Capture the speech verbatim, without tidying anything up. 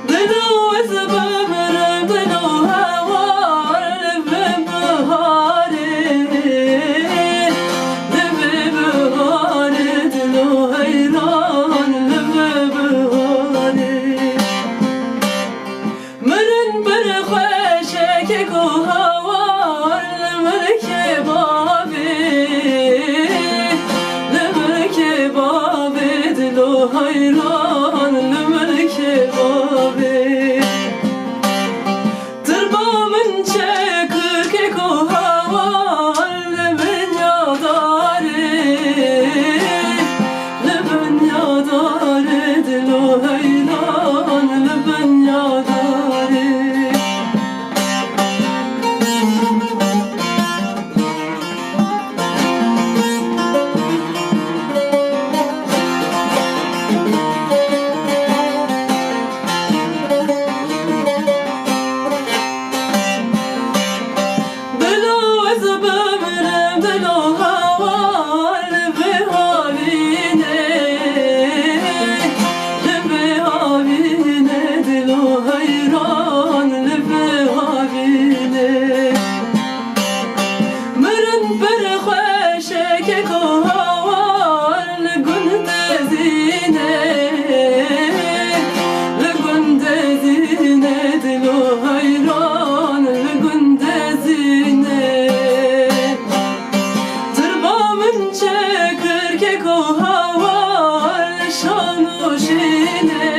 Dilo ez bimirim, dilo hewar li vê biharê, li vê biharê, dilo heyran li vê biharê. Mirin bir xweş e keko hawar li milkê bavê, li milkê bavê dilo heyran li milkê bavê. Tirba min çekir keko hawar li binyadarê, li binyadarê dilo heyran li binyadarê. Dilo ez bimirim, dilo hawar li vê havînê, li vê havînê, dilo heyran li vê havînê. Mirin pir xweş e keko hawar li gund Dezînê, li gund Dezînê, dilo heyran li gund Dezînê. Tirba min çekir keko hawar li şan û şînê.